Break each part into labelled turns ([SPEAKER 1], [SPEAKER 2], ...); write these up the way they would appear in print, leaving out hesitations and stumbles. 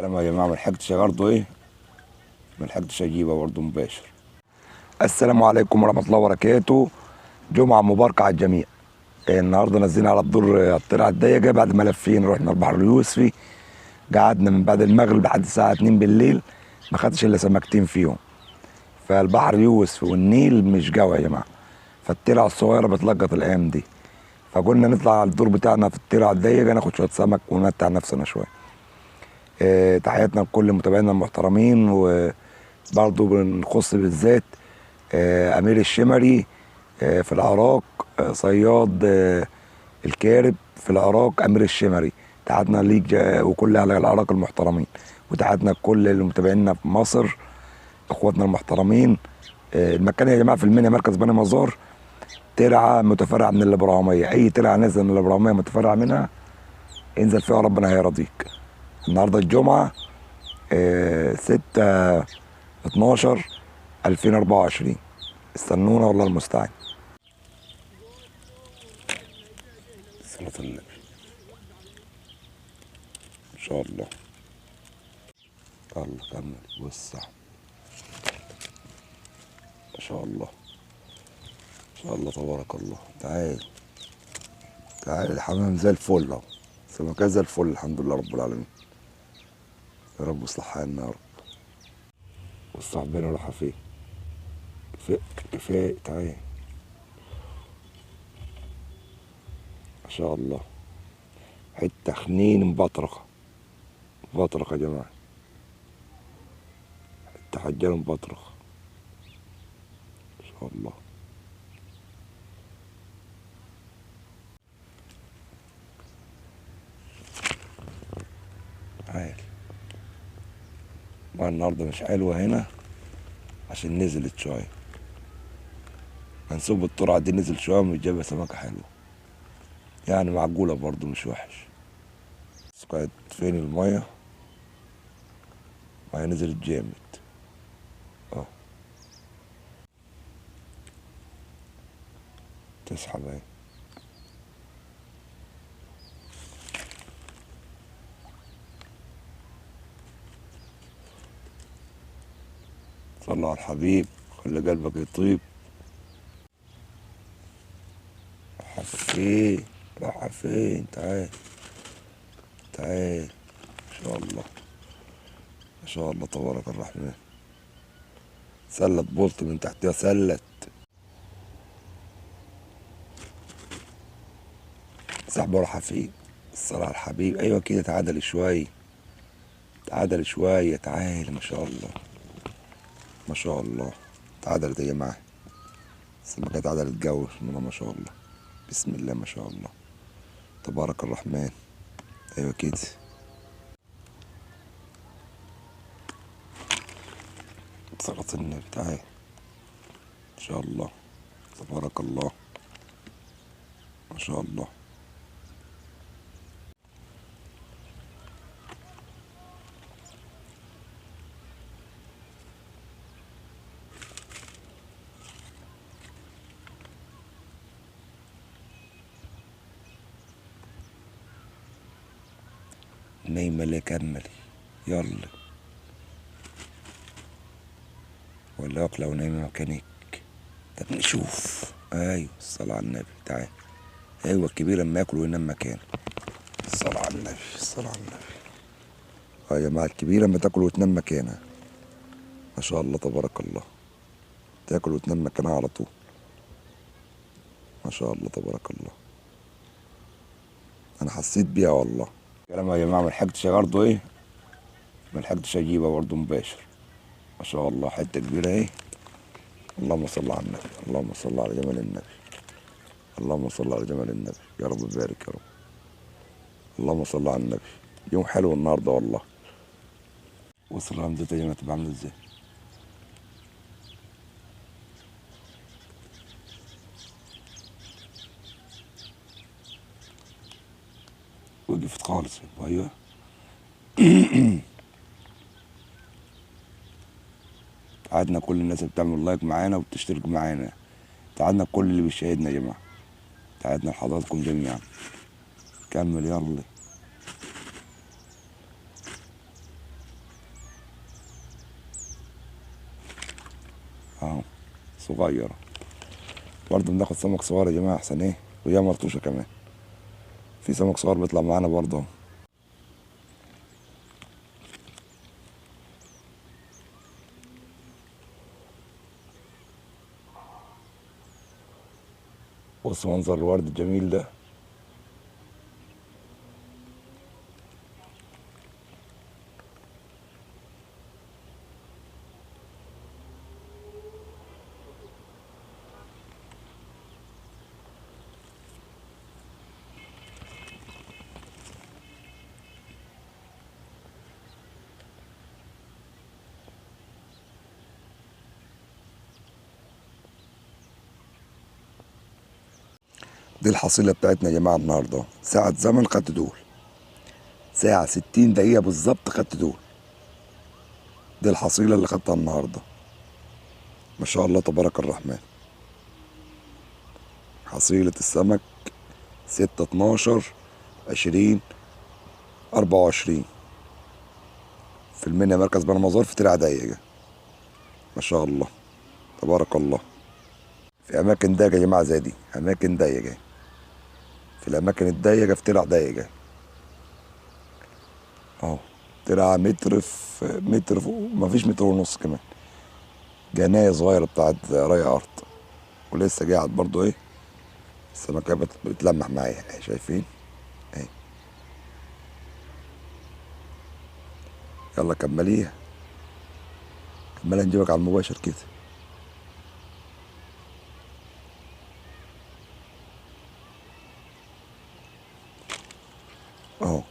[SPEAKER 1] كلام يا جماعة ما لحقتش برضه ايه، ما لحقتش اجيبها برضه مباشر. السلام عليكم ورحمة الله وبركاته، جمعه مباركة على الجميع. النهارده نزلنا على الدور الطلعة الضيقه بعد ما لفينا، رحنا البحر اليوسفي، قعدنا من بعد المغرب لحد الساعة 2 بالليل، ما خدتش الا سمكتين فيهم. فالبحر اليوسفي والنيل مش جو يا جماعة، فالترعه الصغيرة بتلقط الايام دي، فقلنا نطلع على الدور بتاعنا في الترعه الضيقه ناخد شوية سمك ونمتع نفسنا شوية. تحياتنا لكل متابعينا المحترمين، وبرضه بنخص بالذات امير الشمري في العراق، صياد الكارب في العراق امير الشمري. تحياتنا ليك وكل اهل العراق المحترمين، وتحياتنا لكل اللي متابعينا في مصر اخواتنا المحترمين. المكان يا جماعة في المنيا، مركز بني مزار، ترعه متفرعه من الابراهيمية، اي ترعه نازله من الابراهيمية متفرعه منها انزل فيها ربنا هيرضيك. النهارده الجمعة 6/12/2024، استنونا والله المستعان. صلاة النبي ان شاء الله. يلا كمل وسع ما شاء الله، ما شاء الله تبارك الله. تعال تعال، الحمام زي الفل اهو، السمكة زي الفل الحمد لله رب العالمين. يا رب اصلح حالنا يا رب. والصاحبين رايحة فين؟ كفاية كفاية، تعال ما شاء الله. حتة خنين مبطرقه، مبطرقه يا جماعة، حتة حجاله مبطرقه ما شاء الله. تعال، المية النهارده مش حلوة هنا عشان نزلت شوية، منسوب الترعه دي نزل شوية ومش جايبه سمكة حلوة، يعني معقولة برضو مش وحش. بس كانت فين المية؟ المية نزلت جامد اه، تسحب اهي. صلوا على الحبيب، خلي قلبك يطيب. راح فين؟ راح فين؟ تعال تعال، ما شاء الله ما شاء الله تبارك الرحمن. سلت بولت من تحتها، سلت سحبه. راح فين؟ الصلاة على الحبيب. ايوه كده، تعادل شوية تعادل شوية، تعال ما شاء الله ما شاء الله. تعادلت يا جماعة، السمكة اتعدلت جو، بسم الله ما شاء الله، بسم الله ما شاء الله تبارك الرحمن. ايوه كده، صلاة النبي. تعال ان شاء الله تبارك الله ما شاء الله. نايمة ليه؟ كملي يلا، ولا واكلة ونايمة مكانك. طب نشوف. ايوه الصلاة على النبي. تعال، ايوه الكبير اما ياكل وينام مكانه. الصلاة على النبي، الصلاة على النبي. اه يا جماعة الكبيرة اما تاكل وتنام مكانها ما شاء الله تبارك الله، تاكل وتنام مكانها على طول ما شاء الله تبارك الله. انا حسيت بيها والله. كلام يا جماعة ما لحقتش برضه ايه، ما لحقتش اجيبها برضه مباشر. ما شاء الله حتة كبيرة اهي. اللهم صل على النبي، اللهم صل على جمال النبي، اللهم صل على جمال النبي، يا رب بارك يا رب. اللهم صل على النبي. يوم حلو النهارده والله. وصل رمزتها يا جماعة تبقى عامله ازاي. وقفت خالص. ايوه تعادنا كل الناس اللي بتعمل لايك معانا وبتشترك معانا، تعادنا كل اللي بيشاهدنا يا جماعة، تعادنا لحضراتكم جميعا. كمل يلا. اهو صغيرة برضه. بناخد سمك صغير يا جماعة احسن ايه، ويا مرطوشه كمان في سمك صغير بيطلع معانا برضه اهو. بص منظر الورد الجميل ده. دي الحصيلة بتاعتنا يا جماعة النهاردة. ساعة زمن خدت دول، ساعة 60 دقيقة بالظبط خدت دول. دي الحصيلة اللي خدتها النهاردة، ما شاء الله تبارك الرحمن. حصيلة السمك 6/12/2024 في المنيا مركز بني مزار في ترعة ضيقة، ما شاء الله تبارك الله. في اماكن ضيقه يا جماعة زي دي، اماكن ضيقه، في الاماكن الضيقه في ترع ضيقه اهو، ترعه متر في متر فوق، مفيش متر ونص كمان، جناية صغيرة بتاعت ري ارض، ولسه قاعد برضو ايه السمكة بتلمح معايا اهي، شايفين اهي. يلا كمليها كملها، نجيبك على المباشر كده. اهو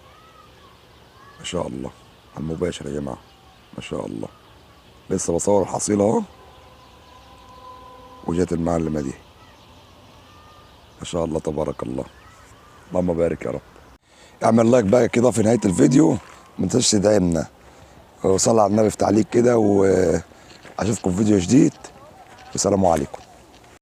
[SPEAKER 1] ما شاء الله على المباشر يا جماعة، ما شاء الله. لسه بصور الحصيلة اهو، وجت المعلمة دي، ما شاء الله تبارك الله، اللهم بارك يا رب. اعمل لايك بقى كده في نهاية الفيديو، ما تنساش تدعمنا، وصلي على النبي في تعليق كده، واشوفكم في فيديو جديد، والسلام عليكم.